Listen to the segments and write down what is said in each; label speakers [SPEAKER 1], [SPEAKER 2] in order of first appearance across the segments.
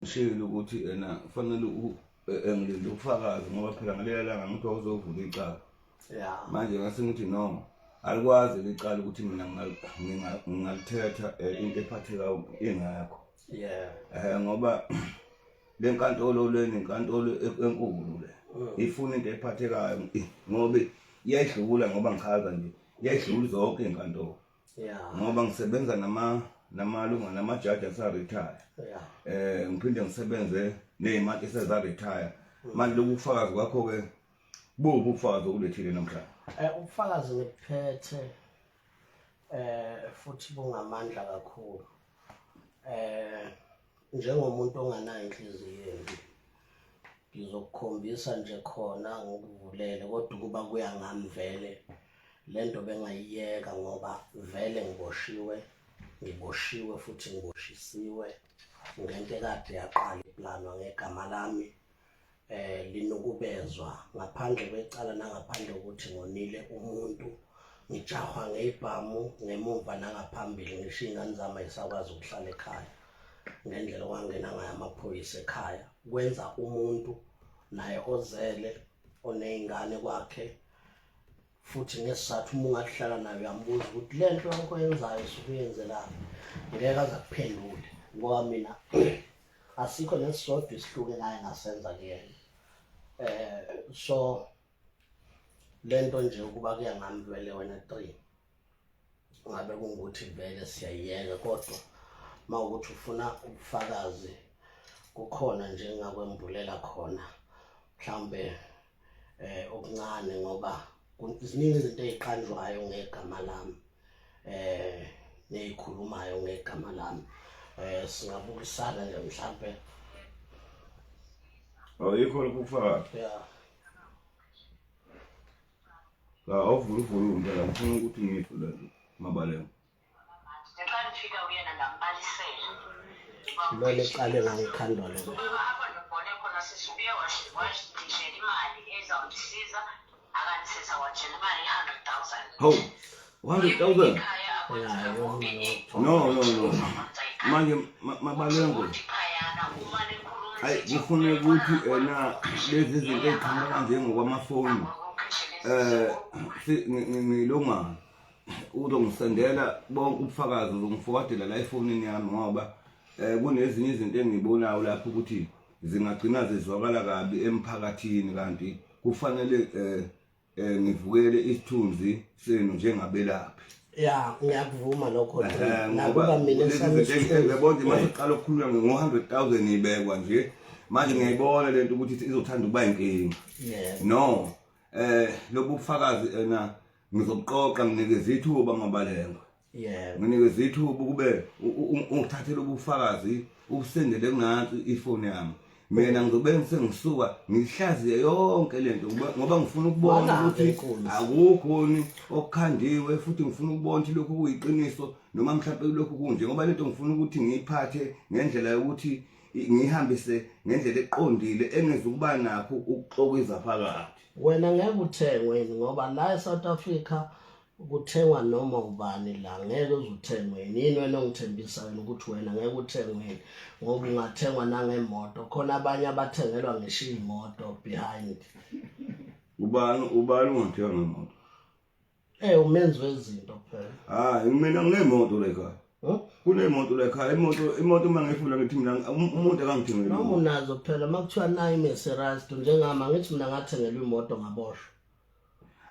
[SPEAKER 1] Ngishilo ukuthi ena kufanele engilinde ubufakazi ngoba phela ngalela langa ngithi wawuzovula icala. Manje ngase ngithi no, alikwazi licala ukuthi mina ngingalithetha into ephathekayo ingekho. Ngoba le nkantolo lena inkantolo enkulu le. Ifuna into ephathekayo ngoba iyayidlula ngoba ngichaza nje iyayidlula zonke iy'nkantolo. Ngoba ngisebenza namalunga namajaji asa-retire. Ngiphinde ngisebenze ney'mantshi eseza-retire. Manje lokhu ubufakazi kwakho-ke buphi ubufakazi okulethile namhlanje?
[SPEAKER 2] Ubufakazi ngibuphethe futhi bungamandla kakhulu. Njengomuntu onganayo inhliziyo embi ngizokukhombisa nje khona ngikuvulele, kodwa ukuba kuya ngami vele lento bengayiyeka ngoba vele ngiboshiwe, ngiboshiwe futhi ngiboshisiwe ngento ekade yaqala iplanwa ngegama lami linukubezwa ngaphandle kwecala nangaphandle ukuthi ngonile umuntu. Ngijahwa ngeyibhamu ngemuva nangaphambili, ngisho iy'ngane zami ayisakwazi ukuhlala ekhaya ngendlela okwangena ngayo amaphoyisa ekhaya. Kwenza umuntu naye ozele oney'ngane kwakhe, futhi ngesizathu uma ungahlala naye uyambuza ukuthi le nto yonke oyenzayo usuke uyenzelani, ngeke aze akuphendule ngoba mina asikho nesisodwa isihluke ngaye ngasenza kuyena. So lento nje ukuba kuya ngami vele wena 3 ngabe kungukuthi vele siyayiyeka, kodwa mawukuthi ufuna ubufakazi kukhona nje engingakwembulela khona mhlawumbe okuncane, ngoba ziningi izinto eziqanjwayo ngegama lami nezikhulumayo ngegama lami. Singabukisana nje mhlambe.
[SPEAKER 1] Awikho lokhu ubufakazi?
[SPEAKER 2] Yeah.
[SPEAKER 1] La awuvula uvula phela ngifuna ukuthi ngizwe le nto Mabalengwe.
[SPEAKER 3] Ngiqala ngifika kuyena ngambalisela.
[SPEAKER 2] Lona eqale ngangikhandwa lo.
[SPEAKER 3] Ubaba apho ndibhone khona sisi ubuye wandidlela imali ezawundisiza akandisiza wandidlela imali i-100,000.
[SPEAKER 1] Hawu, 100,000?
[SPEAKER 3] Ekhaya akwenzeka
[SPEAKER 2] Yeah,
[SPEAKER 3] konke
[SPEAKER 1] No, no, no. Manje Mabalengwe. Hayi kufuneka ukuthi ena lezi zinto eziqhamuka njengokwamafoni ngilunga uzongisendela bonke ubufakazi, uzongifowadela la efonini yami ngoba kunezinye izinto engiyibonayo lapho ukuthi zingagcina zizwakala kabi emphakathini, kanti kufanele ngivukele isithunzi senu njengabelaphi.
[SPEAKER 2] Ya, ngiyakuvuma lokho.
[SPEAKER 1] Ngoba
[SPEAKER 2] Nakuba mina
[SPEAKER 1] lezi
[SPEAKER 2] esami
[SPEAKER 1] zinto yabona nje mase uqala ukukhuluma ngo-100,000 ibekwa nje manje ngiyayibona lento ukuthi izothanda ukuba inkinga. No, lobu bufakazi ena ngizobuqoqa nginikeze ithuba Mabalengwe. Nginikeze ithuba ukube ungithathele ubufakazi ubusendele kunansi ifoni yami. Mina ngizobe sengisuka ngihlaziye yonke lento ngoba ngifuna ukubona
[SPEAKER 2] Wala
[SPEAKER 1] ukuthi
[SPEAKER 2] enkulu.
[SPEAKER 1] akukho okukhandiwe, futhi ngifuna ukubona ukuthi lokhu kuyiqiniso noma mhlawumbe lokhu kunje, ngoba lento ngifuna ukuthi ngiyiphathe ngendlela yokuthi ngiyihambise ngendlela eqondile engezukuba nakho ukuxokiza phakathi.
[SPEAKER 2] Wena ngeke uthengwe yini, ngoba la eSouth Africa kuthengwa noma ubani la, ngeke uze uthengwe yini. Yini wena ongithembisa wena ukuthi wena ngeke uthengwe yini, ngoba ungathengwa nangemoto, khona abanye abathengelwa ngisho iy'moto behind.
[SPEAKER 1] Ubani ungathenga ngemoto?
[SPEAKER 2] Umenzi wezinto phela.
[SPEAKER 1] Hayi, mina nginemoto la ekhaya.
[SPEAKER 2] Huh?
[SPEAKER 1] Kunemoto la ekhaya, imoto uma ngifuna ngithi mina umuntu akangithengeli.
[SPEAKER 2] Noma unazo phela, uma kuthiwa nayo iMercedes njengami, angithi mina ngathengelwa imoto ngaboshwa.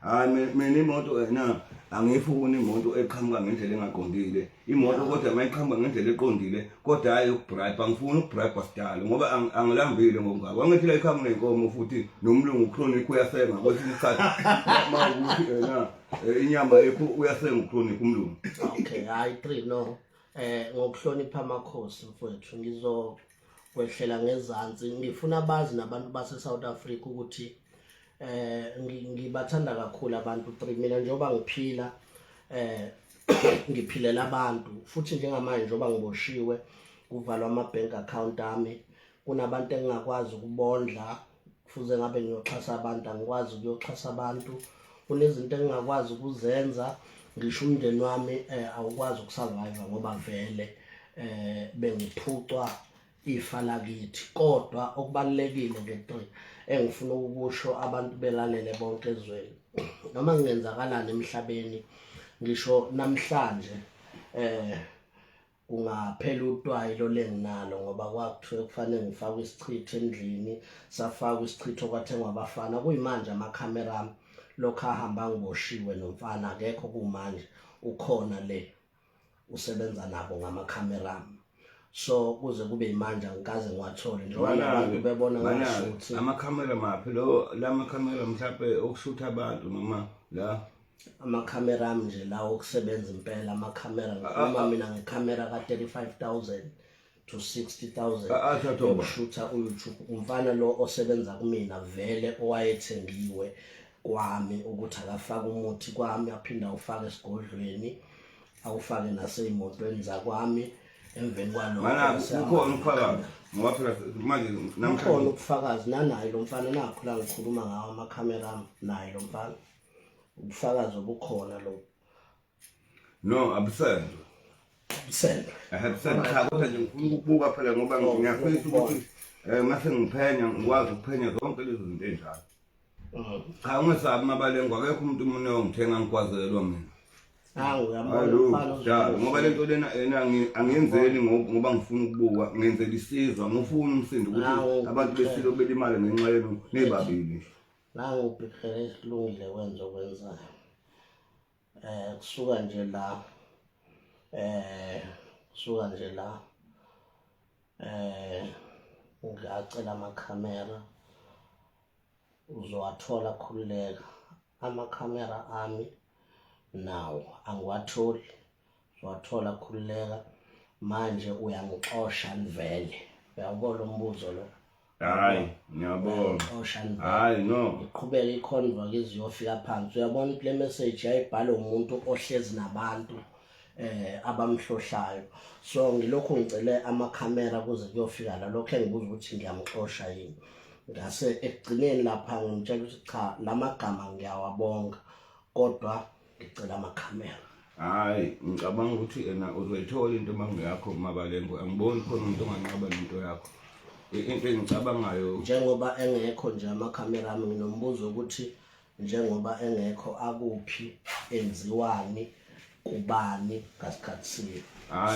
[SPEAKER 1] Hayi, mina imoto ena angifuni imoto eqhamuka ngendlela engaqondile. Imoto kodwa mayiqhamuka ngendlela eqondile, kodwa hayi ukubribe, angifuni ukubribe sidalo ngoba angilambile ngokungako. Angithi la ekhaya kunenkomo futhi nomlungu uChronic uyasenga kwesinye isikhathi. Mawukuthi ena inyama yekho uyasenga uChronic umlungu.
[SPEAKER 2] Okay, hayi 3 no. Ngokuhlonipha amakhosi mfowethu, ngizokwehlela ngezansi. Ngifuna bazi nabantu base South Africa ukuthi ngibathanda kakhulu abantu 3. Mina njengoba ngiphila ngiphilela abantu, futhi njengamanje njengoba ngiboshiwe kuvalwa ama bank account ami, kunabantu engingakwazi ukubondla, kufuze ngabe ngiyoxhasa abantu, angikwazi ukuyoxhasa abantu, kunezinto engingakwazi ukuzenza, ngisho umndeni wami awukwazi ukusurvive ngoba vele bengiphucwa ifa lakithi kodwa okubalulekile ke 3 engifuna ukukusho abantu belalele bonke ezweni noma kungenzakalani emhlabeni ngisho namhlanje eh kungaphela utwayi lo lenginalo ngoba kwakuthiwe kufanele ngifake isichitho endlini safakwa isichitho kwathengwa abafana kuyimanje amakhamera ami lokhu ahamba ngiboshiwe nomfana akekho kumanje ukhona le usebenza nabo ngamakhamera ami so kuze kube imanje angikaze ngiwathole njengoba nabantu bebona ngashuthi
[SPEAKER 1] amakhamera maphi lo lamakhamera mhlawumbe okushutha abantu noma la
[SPEAKER 2] amakhamera ami nje lawo okusebenza impela amakhamera ngikhuluma mina ngekhamera ka-35000 to 60000 yokushutha u-youtube umfana lo osebenza kumina vele owayethengiwe kwami ukuthi akafake umuthi kwami aphinde awufake esigodlweni awufake nasey'motweni zakwami emveni
[SPEAKER 1] kwalokho kukhona ubufakazi ngoba phela manje
[SPEAKER 2] namhlanje kukhona ubufakazi nanaye lo mfana nakho la ngikhuluma ngawo amakhamera ami naye lo mfana ubufakazi obukhona lo
[SPEAKER 1] no abusendwe
[SPEAKER 2] abusendwe
[SPEAKER 1] abusendwe cha kodwa nje ngifuna ukubuka phela ngoba oh, ngiyafisa ukuthi um mase ngiphenya ngikwazi ukuphenya zonke lezo zinto ey'njalo mm. cha ungesabi mabalengo akekho umuntu umuntu ongithenga ngikwazelwa mina ngoba lento lena ena angiyenzeli ngoba ngifuna ukubuka ngenzela isizwe angifuni umsindo ukuthi abantu besilo belimale ngenxa yenu nibabili nje
[SPEAKER 2] Nangu ubhekele isilungile wenza okwenzayo. Eh kusuka nje la eh kusuka nje la eh ngacela amakhamera uzowathola khululeka amakhamera ami nawo angiwatholi uzowathola khululeka manje uyangixosha nivele uyawubona umbuzo lo
[SPEAKER 1] Hayi, ngiyabona. Hayi no.
[SPEAKER 2] Iqhubeka ikhonva kiziyofika phansi. Uyabona ukuthi le message yayibhalwe umuntu ohlezi nabantu eh abamhlohlayo. So ngilokhu ngicele amakhamera kuze kuyofika la lokho engibuza ukuthi ngiyamxosha yini. Ngase ekugcineni lapha ngimtshela ukuthi cha lamagama ngiyawabonga kodwa ngicela amakhamera
[SPEAKER 1] hayi ngicabanga ukuthi ena uzoyithola into mangeyakho mabalengo angiboni khona umuntu onganqaba nento yakho into engicabangayo
[SPEAKER 2] njengoba engekho nje amakhamera ami nginombuzo ukuthi njengoba engekho akuphi enziwani kubani ngasikhathi sini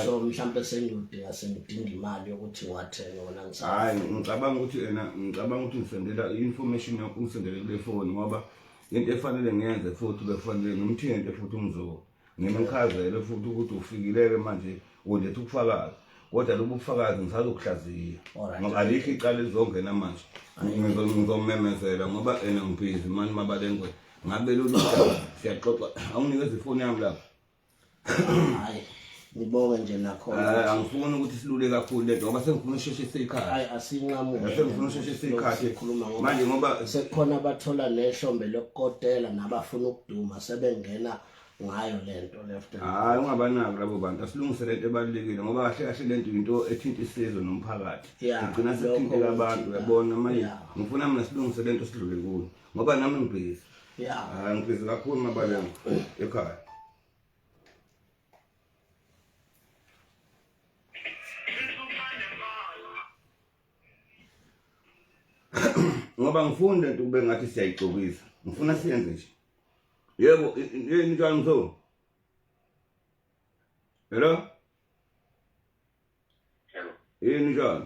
[SPEAKER 2] so mhlawumbe sengiyodinga sengidinga imali yokuthi ngiwathenge wona
[SPEAKER 1] ngisahayi ngicabanga ukuthi ena ngicabanga ukuthi ngisendela i-information yakho ungisendele kule foni ngoba into efanele ngiyenze futhi bekufanele ngimthinte futhi umzukulu ngimchazele futhi ukuthi ufikileke manje uletha ubufakazi kodwa lobu bufakazi ngisazokuhlaziya ngoba alikho icala elizongena manje ngizomemezela ngoba ena ngibhizi mani mabalengwe ngabe lolu daba siyaxoxa awunginikeza ifoni yami lapho
[SPEAKER 2] hayi ngibonge nje nakhona
[SPEAKER 1] eh, angifuni ukuthi silule kakhulu lento ngoba sengifuna usheshise ikhathi
[SPEAKER 2] hayi asinqamuke
[SPEAKER 1] sengifuna usheshise ikhathi
[SPEAKER 2] sikhuluma
[SPEAKER 1] ngoba manje ngoba
[SPEAKER 2] sekukhona abathola neshombe lokukotela nabafuna ukuduma sebengena ngayo lento left
[SPEAKER 1] hayi ungabanaki labo bantu asilungise lento ebalulekile ngoba kahle kahle lento into ethinta isizwe nomphakathi igcina sethinteka abantu uyabona manje ngifuna mina silungise lento sidlule kuyo ngoba nami ngibhizi
[SPEAKER 2] yeah
[SPEAKER 1] ngibhizi kakhulu mabaleng ekhaya ngoba ngifuni lento kube ngathi siyayigcokisa ngifuna siyenze nje yebo yini njani mso hello yini njani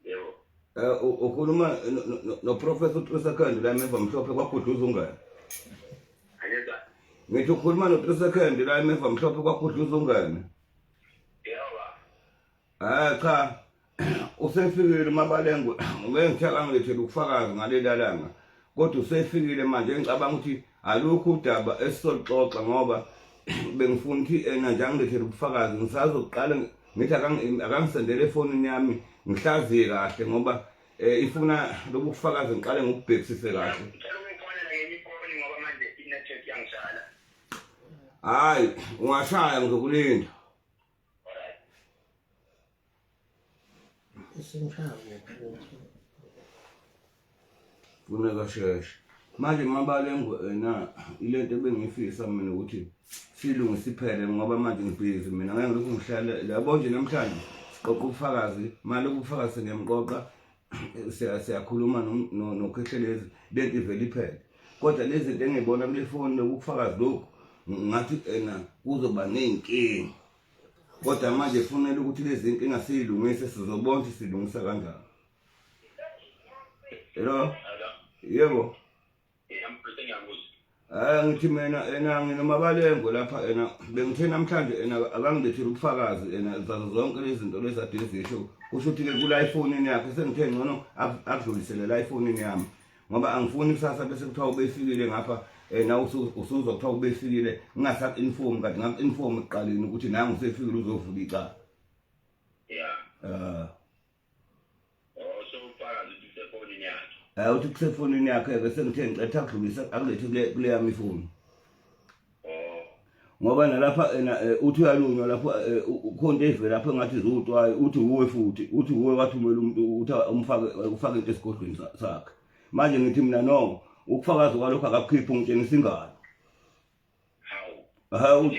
[SPEAKER 4] Yebo.
[SPEAKER 1] Eh ukhuluma no Professor Trisakandi la emeva mhlophe kwagudluza ungane.
[SPEAKER 4] Angizwa.
[SPEAKER 1] Ngithi ukhuluma no Trisakandi la emeva mhlophe kwagudluza ungane.
[SPEAKER 4] Yebo.
[SPEAKER 1] Ah cha usefikile uMabalengwe ngeke ngithela ubufakazi ngaleli langa kodwa usefikile manje ngicabanga ukuthi alukho udaba esizoluxoxa ngoba bengifuna ukuthi ena nje angilethele ubufakazi ngisazoqala ngithi akangisendele efonini yami ngihlaziye kahle ngoba eh, ifuna lobu bufakazi ngiqale ngikubhekisise kahle hayi ungashaya ngizokulinda Funeka sheshe. Manje mabale na ilento ebengifisa mina ukuthi silungise iphele ngoba manje ngibhizi mina ngeke ngilokhu ngihlale yabo nje namhlanje Siqoqa ubufakazi, mali ubufakazi sengiyamqoqa siyakhuluma noKhehlelezi lento ivele iphele. Kodwa lezi zinto engiyibona kule foni lokubufakazi lokhu ngathi ena kuzoba ney'nkinga. Kodwa manje kufanele ukuthi lezi nkinga siyilungise sizobona ukuthi silungisa kanjani. Hello? Yebo. Hayi ngithi mina ena nginomabalengo lapha ena bengithe namhlanje ena akangilethele ubufakazi ena zazo zonke lezi zinto lezi ade zisho kusho ukuthi ke kula ifonini yakhe sengithe ngcono akudlulisele la ifonini yami ngoba angifuni kusasa bese kuthiwa ubefikile ngapha ena usuzwa kuthiwa ubefikile ngingasa-inform kanti ngaku-inform ekuqaleni ukuthi nangu usefikile uzovula icala
[SPEAKER 4] yeah
[SPEAKER 1] um
[SPEAKER 4] Oh so ufakazi ukuthi usefonini yakhe.
[SPEAKER 1] Hayi uthi kusefonini yakhe ke sengithe ngicetha akudlulise akulethe kule kule yami ifoni.
[SPEAKER 4] Oh.
[SPEAKER 1] Ngoba nalapha ena eh, uthi uyalunywa lapho eh, khona into evela lapho engathi ziwutwayi uthi uwe futhi uthi uwe wathumela umuntu uthi umfake ufake into esigodlweni sakhe. Manje ngithi mina no ukufakaza kwalokho akakukhiphi ungitshengisa ingalo.
[SPEAKER 4] Hawu.
[SPEAKER 1] Hawu.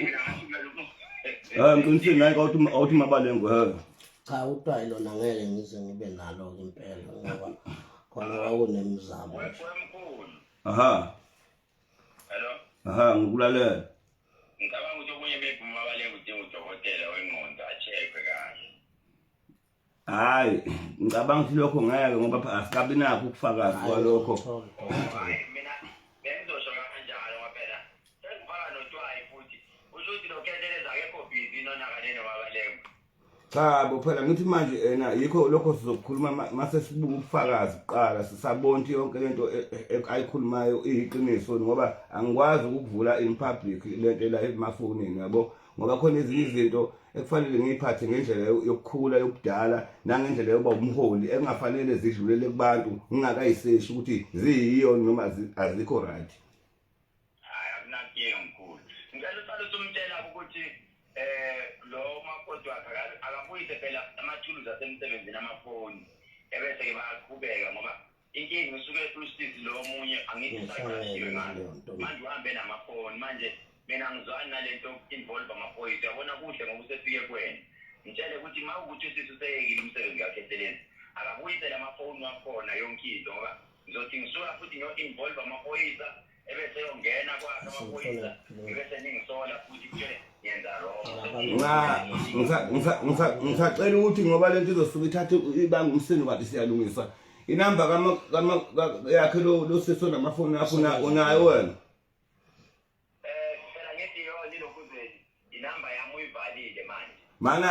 [SPEAKER 1] Hayi ngiqinisile naye awuthi awuthi mabalengo he.
[SPEAKER 2] Cha utwayi lona ngeke ngize ngibe nalo impela ngoba khona kwakunemizamo nje.
[SPEAKER 4] Wemkhulu.
[SPEAKER 1] Aha.
[SPEAKER 4] Hello.
[SPEAKER 1] Aha ngikulalela.
[SPEAKER 4] Ngicabanga ukuthi okunye maybe umabaleka udinga udokotela wengqondo a-check-we kahle.
[SPEAKER 1] Hayi ngicabanga ukuthi lokho ngeke ngoba phela asikabi nakho ukufakazi kwalokho.
[SPEAKER 4] Hayi mina bengizosho kanjalo ngoba phela sengifaka notwayi futhi usho ukuthi lo khehlelezi akekho busy nonakale nomabaleka.
[SPEAKER 1] Cha bo phela ngithi manje ena yikho lokho sizokukhuluma mase sibuka ubufakazi kuqala sisabona ukuthi yonke lento e, e, e, ayikhulumayo iyiqiniso ngoba angikwazi ukuvula in public lento la emafonini yabo ngoba khona ezinye izinto ekufanele ngiyiphathe ngendlela yokukhula yobudala nangendlela yokuba umholi engafanele zidlulele kubantu ngingakayiseshi ukuthi ziyiyo noma azikho right
[SPEAKER 4] hayi akunankinga mkhulu ngicela uqale usumtshela ukuthi eh lo makoti wakhe akabuyise phela amathuluzi asemsebenzini amafoni ebese-ke bayaqhubeka ngoba inkinga usuke usisi lo omunye angithi usaqashiwe ngalo manje uhambe namafoni manje mina ngizwani nalento involve amaphoyisa uyabona kuhle ngoba usefike kuwena ngitshele ukuthi uma ukuthi usisi useyekile umsebenzi kakhehlelezi akabuyisele amafoni wakhona yonke into ngoba ngizothi ngisuka futhi ngiyo-involve amaphoyisa ebese yongena kwakhe amaphoyisa ebese ningisola futhi kuthiwe ngenza wrong
[SPEAKER 1] nca ngisacela ukuthi ngoba lento izosuka ithathe ibanga umsindo kanti siyalungisa inamba yakhe lo sisi onamafoni akho unayo wena
[SPEAKER 4] eh phela ngithi yona ilokhuzeni inamba yami uyivalile manje
[SPEAKER 1] mana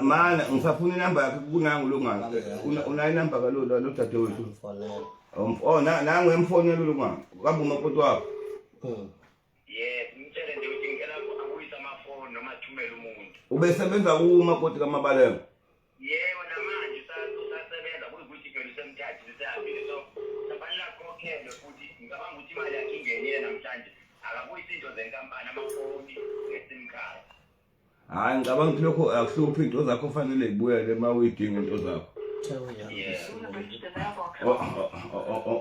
[SPEAKER 1] mana ngisafuna inamba yakhe kunangu lungaka unayo inamba kalo lo dadewethu oh nangu emfonela lungaka kambe umakoti wakho
[SPEAKER 2] hmm.
[SPEAKER 4] yes ngitshele nje ukuthi ngicela abuyise amafoni noma athumele umuntu
[SPEAKER 1] ubesebenza kumakoti kamabaleko
[SPEAKER 4] Yebo namanje usasebenza kuyikuthi phela usemthathile usehambile so kufanele akhokhelwe futhi ngicabanga ukuthi imali yakhe ingenile namhlanje akabuyise into zenkampani amafoni nge-sim card.
[SPEAKER 1] Hayi ngicabanga ukuthi lokho akuhluphi into zakho fanele zibuyele uma uyidinga into zakho.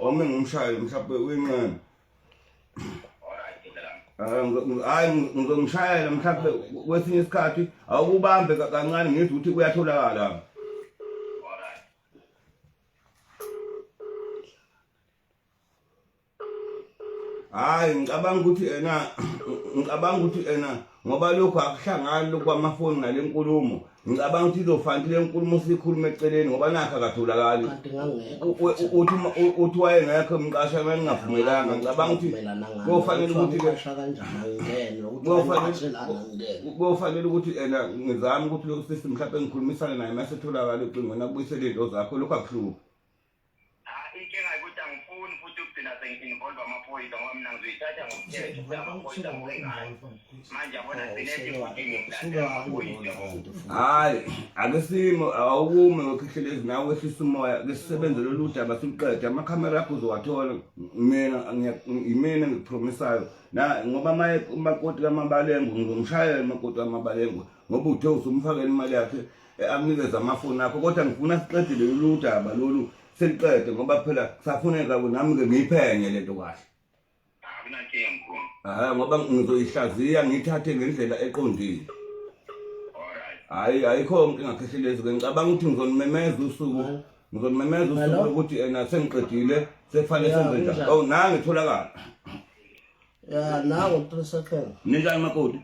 [SPEAKER 1] Ome ngumshayi mhlawumbe uyinqena. Hayi ngizomshayela mhlawumbe kwesinye isikhathi awukubambe kancane ngizwe ukuthi uyatholakala. Hayi ngicabanga ukuthi ena ngicabanga ukuthi ena ngoba lokhu akuhlangani lokhu kwamafoni nale nkulumo ngicabanga ukuthi izofanele le nkulumo siyikhulume eceleni ngoba nakho akatholakali uthi uthi wayengekho emqasha ngangingavumelanga ngicabanga ukuthi kuyofanele ukuthi kuyofanele ukuthi ena ngizame ukuthi lo sisi mhlawumbe ngikhulumisane naye masetholakala ucingweni akubuyisele iy'nto zakho lokhu akuhluphi
[SPEAKER 4] Ah, inkinga ukuthi angifuni futhi ukugcina sengi-involve amaphoyisa ngoba mina ngizoyithatha ngomthetho kuya amaphoyisa ngokungayo manje yabona gcine ethi futhi ngilandela amaphoyisa
[SPEAKER 1] hhayi ake simo awukume ngokhehlelezi nawe wehlisa umoya ke sisebenze lolu daba siluqede amakhamera akho uzowathola mina yimina engikupromisayo na ngoba maye umakoti kamabalengo ngizomshayela umakoti kamabalengo ngoba uthe usumfakela imali yakhe eh, akunikeze amafoni akho kodwa ngifuna siqede lolu daba lolu seliqede ngoba phela kusafuneka nami-ke ngiyiphenye le nto kahle
[SPEAKER 4] akunankinga mkhulu
[SPEAKER 1] hayi ngoba ngizoyihlaziya ngiyithathe ngendlela eqondile
[SPEAKER 4] alright
[SPEAKER 1] Hayi, ayikho inkinga Khehlelezi ke, ngicabanga ukuthi ngizonimemeza usuku, ngizonimemeza usuku
[SPEAKER 2] Hello?
[SPEAKER 1] lokuthi ena sengiqedile, sekufanele
[SPEAKER 2] Ya,
[SPEAKER 1] senze njani.
[SPEAKER 2] kunjani?
[SPEAKER 1] Oh, nange tholakala.
[SPEAKER 2] Ya, nangu 3 seconds.
[SPEAKER 1] Ninjani makoti?